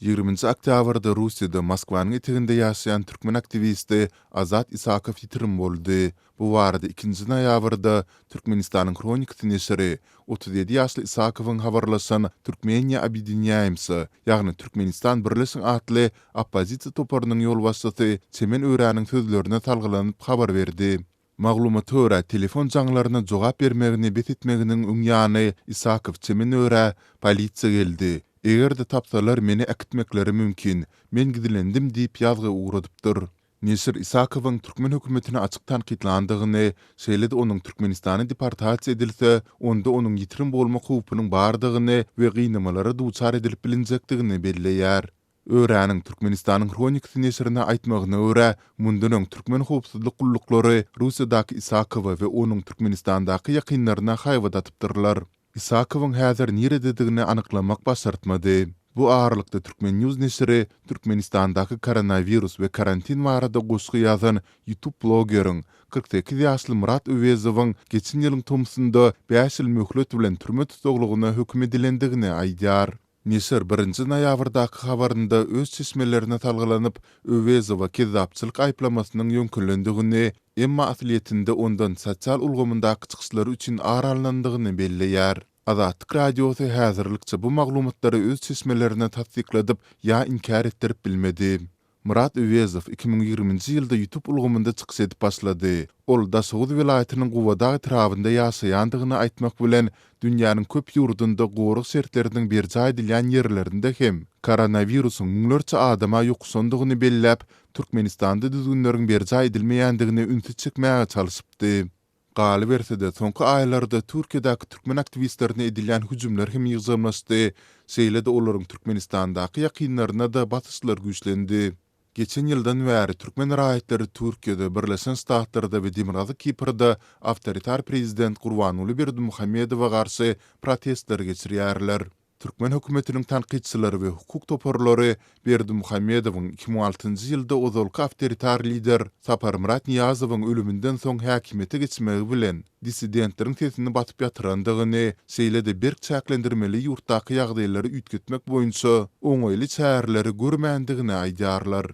Ýigriminji oktýabrda Russiýada Moskwanyň eteginde ýaşaýan türkmen aktiwisti Azat Isakow ýitirim boldy. Bu barada ikinji noýabrda Türkmenistanyň Hronikasy neşiri 37 ýaşly Isakowyň habarlaşan Turkmeniýa obýedinýaýemsa, ýagny Türkmenistan birleşiň atly oppozisiýa toparynyň ýolbaşçysy Çemen Öräniň sözlerine salgylanyp habar berdi. Maglumata görä, telefon jaňlaryna jogap bermegini bes etmeginiň öň ýany Isakow Çemen Örä, Polisiýa geldi. Eger-de tapsalar meni äkitmekleri mümkin. Men gizlendim diýip ýazgy ugradypdyr. Neşir Isakowyň türkmen hökümetini açyk tankytlandygyny, şeýle-de onuň Türkmenistana deportasiýa edilse, onda onuň ýitirim bolmak howpunyň bardygyny we gynamalara duçar edilip bilinjekdigini belleýär. Öräniň Türkmenistanyň Hronikasy neşirine aýtmagyna görä, mundan öň türkmen howpsuzlyk gulluklary Russiýadaky Isakowa we onuň Türkmenistandaky ýakynlaryna haýbat atypdyrlar. Isakowyň häzir nirededigini anyklamak başartmady. Bu aralykda Turkmen. News neşiri Türkmenistandaky koronawirus we karantin barada goşgy ýazan YouTube blogeriň, 48 ýaşly Myrat Öwezowyň geçen ýylyň tomsunda bäş ýyl möhlet bilen türme tussaglygyna höküm edilendigini aýdýar. Neşir birinji noýabrdaky habarynda öz çeşmelerine salgylanyp, Öwezowa kezzapçylyk aýyplamasynyň ýöňkelendigini, emma aslyýetinde ondan sosial ulgamyndaky çykyşlary üçin ar alnandygyny belleýär. Azatlyk Radiosy häzirlikçe bu maglumatlary öz çeşmelerine tassykladyp ýa inkär etdirip bilmedi. Myrat Öwezow 2020-nji ýylda YouTube ulgamynda çykyş edip başlady. Ol Daşoguz welaýatynyň Gubadag etrabynda ýaşaýandygyny aýtmak bilen, dünýäniň köp ýurdunda gorag şertleriniň berjaý edilýän ýerlerinde hem koronawirusyň müňlerçe adama ýokuşandygyny belläp, Türkmenistanda düzgünleriň berjaý edilmeýändigine ünsi çekmäge çalşypdy. Galyberse-de, soňky aýlarda Türkiýedäki türkmen aktiwistlerine edilýän hüjümler hem ýygjamlaşdy, şeýle-de olaryň Türkmenistandaky ýakynlaryna-da basyşlar güýçlendi. Geçen ýyldan bäri türkmen raýatlary Türkiýede, Birleşen Ştatlarda we Demirgazyk Kiprde awtoritar prezident Gurbanguly Berdimuhamedowa garşy protestler geçirýärler. Türkmen hökümetiniň tankytçylary we hukuk toparlary Berdimuhamedowyň 2006-njy ýylda ozalky awtoritar lider Saparmyrat Nyýazowyň ölüminden soň häkimiýete geçmegi bilen dissidentleriň sesini basyp ýatyrandygyny, şeýle-de berk çäklendirmeli ýurtdaky ýagdaýlary üýtgetmek boýunça oňaýly çäreleri görmändigini aýdýarlar.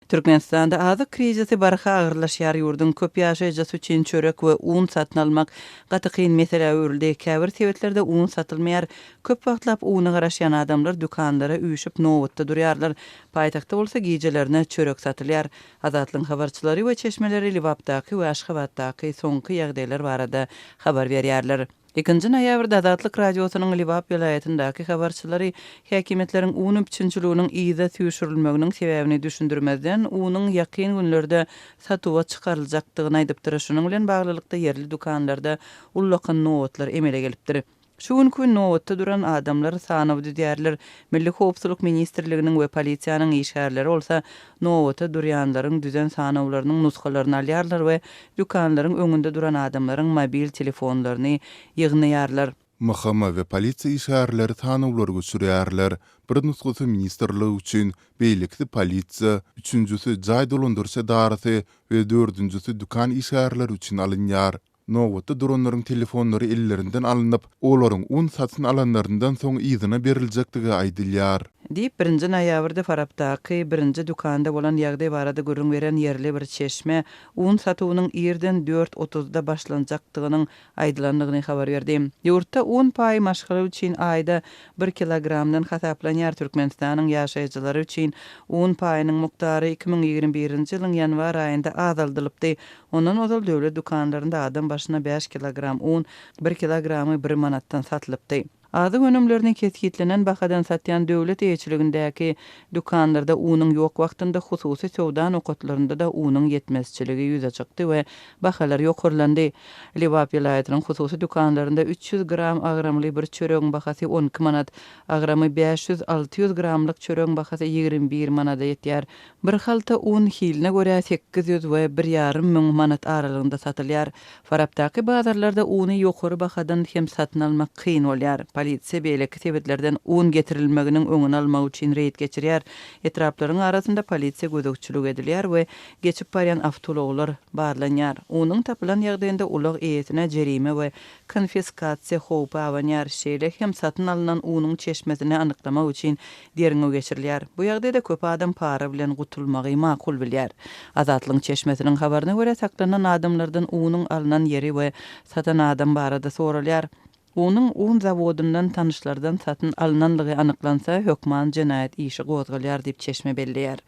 Türkmenistanda azyk krizisi barha agyrlaşýar, ýurduň köp ýaşaýjysy üçin çörek we un satyn almak gaty kyn meselä öwrüldi. Käbir sebitlerde un satylmaýar. Köp wagtlap una garaşýan adamlar dükanlara üýşüp nobatda durýarlar. Paýtagtda bolsa gijelerine çörek satylýar. Azatlygyň habarçylary we çeşmeleri Lebapdaky we Aşgabatdaky soňky ýagdaýlar barada habar berýärler. Ikinji noýabrda Azatlyk Radiosynyň Lebap welaýatyndaky habarçylary häkimiýetleriň un üpjünçiliginiň yza süýşürilmeginiň sebäbini düşündirmezden, unuň ýakyn günlerde satuwa çykaryljakdygyny aýdypdyr. Şunuň bilen baglylykda, ýerli dükanlarda ullakan nobatlar emele gelipdir. Şu günki gün nobatda duran adamlar sanaw düzýärler, Milli howpsuzlyk ministrliginiň we polisiýanyň işgärleri bolsa nobata durýanlaryň düzen sanawlarynyň nusgalaryny alýarlar we dükanlaryň öňünde duran adamlaryň mobil telefonlaryny ýygnaýarlar. MHM we polisiýa işgärleri sanawlary göçürýärler. Bir nusgasy ministrlik üçin, beýlekisi polisiýa, üçünjisi jaý dolandyryş edarasy we dördünjisi dükan işgärleri üçin alynýar. Nobatda duranlaryň telefonlary ellerinden alnyp, olaryň un satyn alanlaryndan soň yzyna beriljekdigi aýdylýar. Diýip, birinji noýabrda Farapdaky birinji dükanda bolan ýagdaý barada gürrüň beren ýerli bir çeşme un satuwynyň irden dört otuzda başlanjakdygynyň aýdylandygyny habar berdi. Ýurtda un paýy maşgala üçin aýda bir kilogramdan hasaplanýar. Türkmenistanyň ýaşaýjylary üçin un paýynyň mukdary 2021-nji ýylyň ýanwar aýynda azaldylypdy. Ondan ozal döwlet dükanlarynda adam başyna bäş kilogram un, bir kilogramy bir manatdan satylypdy. Azyk önümlerini kesgitlenen bahadan satýan döwlet eýeçiligindäki dükanlarda unuň ýok wagtynda hususy söwda nokatlarynda-da unuň ýetmezçiligi ýüze çykdy we bahalar ýokarlandy. Lebap welaýatynyň hususy dükanlarynda 300 gram agramly bir çöregiň bahasy 12 manat, agramy 500-600 gramlyk çöregiň bahasy 21 manada ýetýär. Bir halta un hiline görä 800 we bir ýarym müň manat aralygynda satylýar. Farapdaky bazarlarda uny ýokary bahadan hem satyn almak kyn bolýar. Polisiýa beýleki sebitlerden un getirilmeginiň öňüni almak üçin reýd geçirýär. Etraplaryň arasynda polisiýa gözegçilik edilýär we geçip barýan awtoulaglar barlanýar. Unuň tapylan ýagdaýynda ulag eýesine jerime we konfiskasiýa howpy abanýar. Şeýle hem satyn alnan unuň çeşmesini anyklamak üçin derňew geçirilýär. Bu ýagdaýda köp adam para bilen gutulmagy makul bilýär. Azatlygyň çeşmesiniň habaryna görä, saklanan adamlardan unuň alnan ýeri we satan adam barada soralýar. Unuň un zawodyndan tanyşlardan satyn alnanlygy anyklansa, hökman jenaýat işi gozgalýar diýip, çeşme belleýär.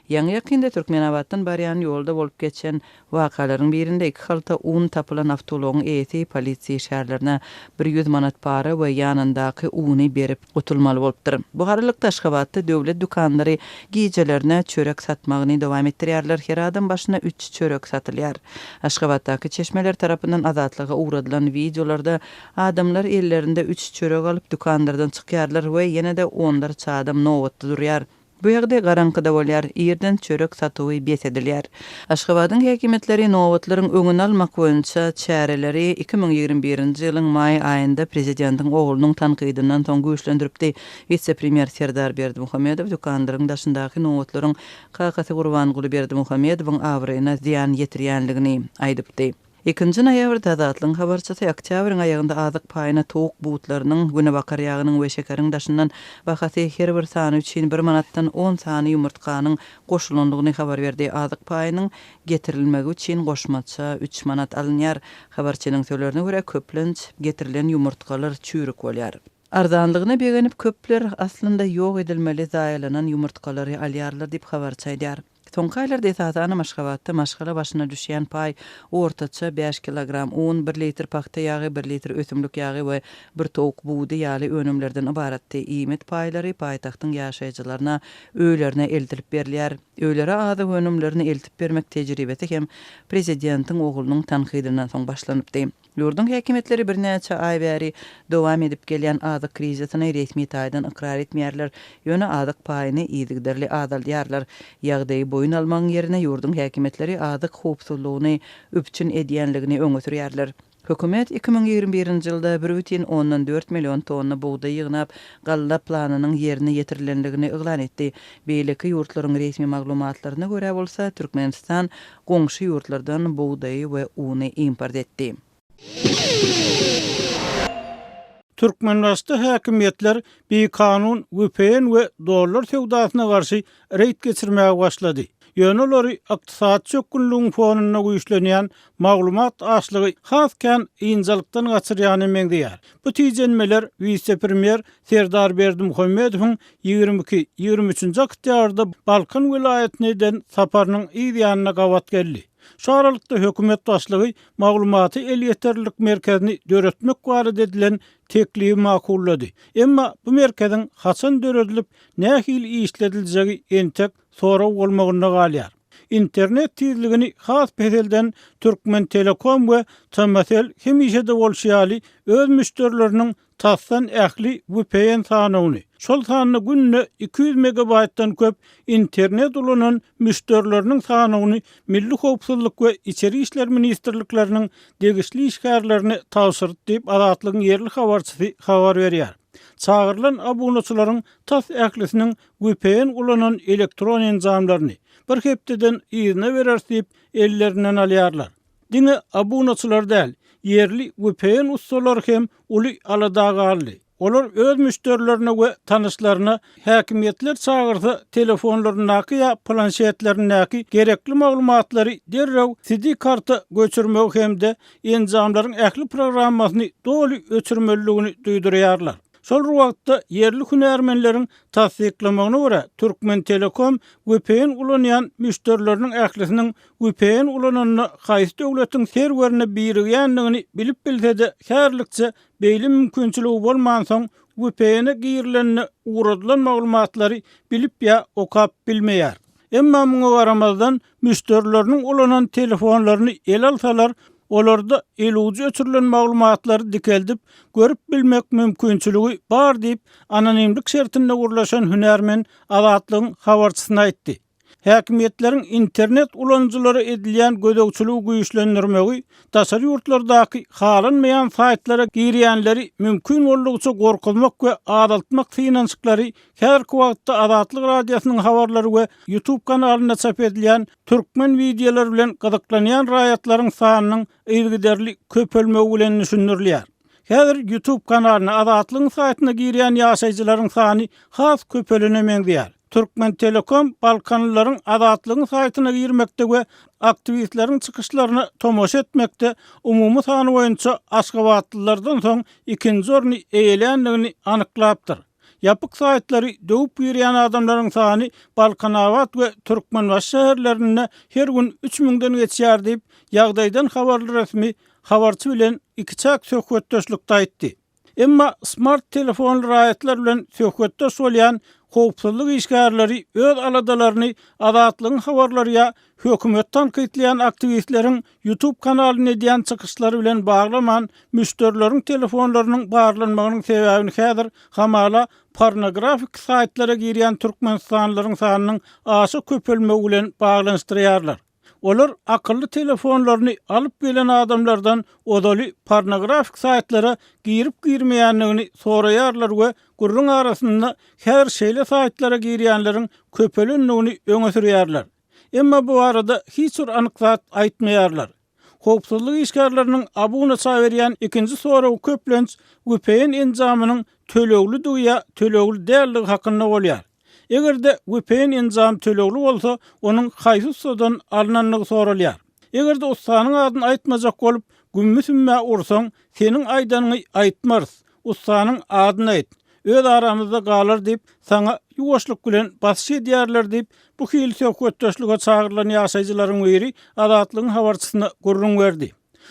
Ýaňy-ýakynda Türkmenabatdan barýan ýolda bolup geçen Wakalaryň birinde iki halta un tapylan awtoulagyň eýesi polisiýa işgärlerine 100 manat para we ýanyndaky uny berip gutulmaly bolupdyr. Bu aralykda Aşgabatda döwlet dükanlary gijelerine çörek satmagyny dowam etdirýärler, her adam başyna üç çörek satylýar. Aşgabatdaky çeşmeler tarapyndan Azatlyga ugradylan wideolarda adamlar ellerinde üç çörek alyp dükanlardan çykýarlar we ýene-de onlarça adam nobatda durýar. Bu ýagdaý garaňkyda bolýar, irden çörek satuwy bes edilýär. Aşgabadyň häkimiýetleri nobatlaryň öňüni almak boýunça çäreleri 2021-nji ýylyň maý aýynda prezidentiň oglunyň tankydyndan soň güýçlendiripdi. Wise-premýer Serdar Berdimuhamedow dükanlaryň daşyndaky nobatlaryň kakasy Gurbanguly Berdimuhamedowyň abraýyna zyýan ýetirýänligini aýdypdy. Ikinji noýabrda Azatlygyň habarçysy oktýabryň aýagynda azyk paýyna towuk butlarynyň, günebakar ýagynyň we şekeriň daşyndan bahasy her bir sany üçin bir manatdan on sany ýumurtganyň goşulandygyny habar berdi. Azyk paýynyň getirilmegi üçin goşmaça üç manat alynýar. Habarçynyň sözlerine görä, köplenç, getirilen ýumurtgalar çüýrük bolýar. Arzanlygyna begenip, köpler aslynda ýok edilmeli zaýalanan ýumurtgalary alýarlar diýip, habarçy aýdýar. Soňky aýlarda esasanam Aşgabatda maşgala başyna düşýän paý ortaça bäş kilogram un, bir litr pagta ýagy, bir litr ösümlik ýagy we bir towuk budy ýaly önümlerden ybaratdy. Iýmit paýlary paýtagtyň ýaşaýjylaryna öýlerine eltilip berilýär. Öýlere azyk önümlerini eltip bermek tejribesi hem prezidentiň oglunyň tankydyndan soň başlanypdy. Ýurduň häkimiýetleri birnäçe aý bäri dowam edip gelýän azyk krizisini resmi taýdan ykrar etmeýärler, ýöne azyk paýyny yzygiderli azaldýarlar. Ýagdaýy boýun almagyň ýerine ýurduň häkimiýetleri azyk howpsuzlygyny üpjün edýänligini öňe sürýärler. Hökümet 2021-nji ýylda bir bütin ondan dört million tonna bugdaý ýygnap, galla planynyň ýerine ýetirilenligini yglan etdi. Beýleki ýurtlaryň resmi maglumatlaryna görä bolsa, Türkmenistan goňşy ýurtlardan bugdaýy we uny import etdi. Türkmenbaşyda häkimiýetler bikanun vpn we dollar söwdasyna garşy reýd geçirmäge başlady. Ýöne olary ykdysady çökgünligiň fonunda güýçlenýän maglumat açlygy has kän ynjalykdan gaçyrýana meňzeýär. Bu tijenmeler wise-premýer Serdar Berdimuhamedowyň 22, 23-nji oktýabrda Balkan welaýatyna eden saparynyň yz ýanyna gabat geldi. Şu aralykda hökümet başlygy maglumaty elýeterlilik merkezini döretmek barada edilen teklibi makullady. Emma bu merkeziň haçan döredilip, nähili işlediljegi entek sorag bolmagynda galýar. Internet tizligini has peselden Türkmentelekom we TMSL hemişe-de bolşy ýaly öz müşderileriniň tasdan ähli vpn sanawyny, şol sanda günde 200 megabaýtdan köp internet ulanan müşderileriniň sanawyny Milli howpsuzlyk we Içeri işler ministrlikleriniň degişli işgärlerine tabşyrdy diýip, Azatlygyň ýerli habarçysy habar berýär. Çagyrylan abunaçylaryň tas ählisiniň vpn ulanan elektron enjamlaryny, bir hepdeden yzyna bereris diýip, ellerinden alýarlar. Diňe abunaçylar däl, ýerli vpn ussalary hem uly alada galdy. Olar öz müşderilerine we tanyşlaryna häkimiýetler çagyrsa telefonlaryndaky ýa planşetlerindäki gerekli maglumatlary derrew SD karta göçürmegi hem-de enjamlaryň ähli programmasyny doly öçürmelidigini duýdurýarlar. Şol bir wagtda, ýerli hünärmenleriň tassyklamagyna görä, Türkmentelekom vpn ulanýan müşderileriniň ählisiniň vpn ulananda haýsy döwletiň serwerine birigýändigini bilip bilse-de, häzirlikçe beýle mümkinçiligi bolmansoň, vpn-e girilende ugradylan maglumatlary bilip ýa okap bilmeýär. Emma muňa garamazdan, müşderileriniň ulanan telefonlaryny ele alsalar, olarda elujy öçürilen maglumatlary dikeldip, görüp bilmek mümkinçiligi bar diýip, anonimlik şertinde gürleşen hünärmen Azatlygyň habarçysyna aýtdy. Häkimiýetleriň internet ulanyjylara edilýän gözegçiligi güýçlendirmegi, daşary ýurtlardaky halanmaýan saýtlara girýänleri mümkin boldugyça gorkuzmak we azaltmak synanyşyklary häzirki wagtda Azatlyk Radiosynyň habarlary we YouTube kanalynda çap edilýän türkmen wideolary bilen gyzyklanýan raýatlaryň sanynyň yzygiderli köpelmegi bilen düşündirilýär. Häzir YouTube kanalyna, Azatlygyň saýtyna girýän ýaşaýjylaryň sany has köpelene meňzeýär. Türkmentelekom balkanlylaryň Azatlygyň saýtyna girmekde we aktiwistleriň çykyşlaryna tomaşa etmekde umumy sany boýunça aşgabatlylardan soň ikinji orny eýeländigini anyklapdyr. Ýapyk saýtlary döwüp girýän adamlaryň sany Balkanabat we Türkmenbaşy şäherlerinde her gün üç müňden geçýär diýip, ýagdaýdan habarly resmi habarçy bilen ikiçäk söhbetdeşlikde aýtdy. Emma smart telefonly raýatlar bilen söhbetdeş bolýan howpsuzlyk işgärleri öz aladalaryny Azatlygyň habarlary ýa hökümeti tankytlaýan aktiwistleriň YouTube kanalynda edýän çykyşlary bilen baglaman, müşderileriň telefonlarynyň barlanmagynyň sebäbini häzir hamala pornografik saýtlara girýän türkmenistanlylaryň sanynyň aşa köpelmegi bilen baglanyşdyrýarlar. Olar akylly telefonlaryny alyp gelen adamlardan ozaly pornografik saýtlara girip-girmeýändigini soraýarlar we gürrüň arasynda häzir şeýle saýtlara girýänleriň köpelendigini öňe sürýärler. Emma bu barada hiç bir anyk zat aýtmaýarlar. Howpsuzlyk işgärleriniň abunaça berýän ikinji soragy köplenç vpn enjamynyň töleglidigi ýa tölegli däldigi hakynda bolýar. Eger-de vpn enjam tölegli bolsa, onuň haýsy ussadan alnandygy soralýar. Eger-de ussanyň adyny aýtmajak bolup, gümmi-sümmä ursaň, seniň aýdanyňy aýtmarys, ussanyň adyny aýt, öz aramyzda galar diýip, saňa ýuwaşlyk bilen basyş edýärler diýip, bu hili söhbetdeşlige çagyrylan ýaşaýjylaryň biri Azatlygyň habarçysyna gürrüň berdi.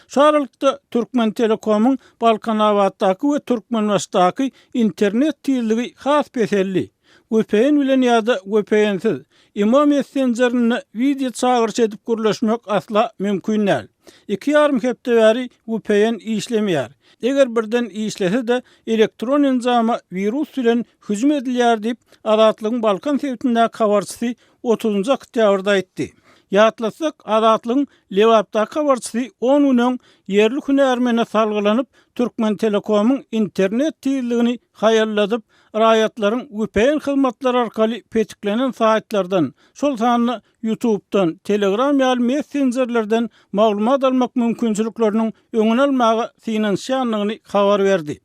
Şu aralykda, Türkmentelekomyň Balkanabatdaky we Türkmenbaşydaky internet tizligi has peseldi. Vpn bilen ýa-da vpn-siz, imo messenjerinde wideo çagyryş edip gürleşmek asla mümkin däl. Iki ýarym hepde bäri vpn işlemeýär. Eger birden işlese-de, elektron enjama wirus bilen hüjüm edilýär diýip, Azatlygyň Balkan sebitindäki habarçysy otuzynjy oktýabrda aýtdy. Ýatlatsak, Azatlygyň Lebapdaky habarçysy on gün öň ýerli hünärmene salgylanyp, Türkmentelekomyň internet tizligini haýalladyp, raýatlaryň vpn hyzmatlary arkaly petiklenen saýtlardan, şol sanda YouTube-dan, Telegram ýaly messenjerlerden maglumat almak mümkinçilikleriniň öňüni almaga synanyşýandygyny habar berdi.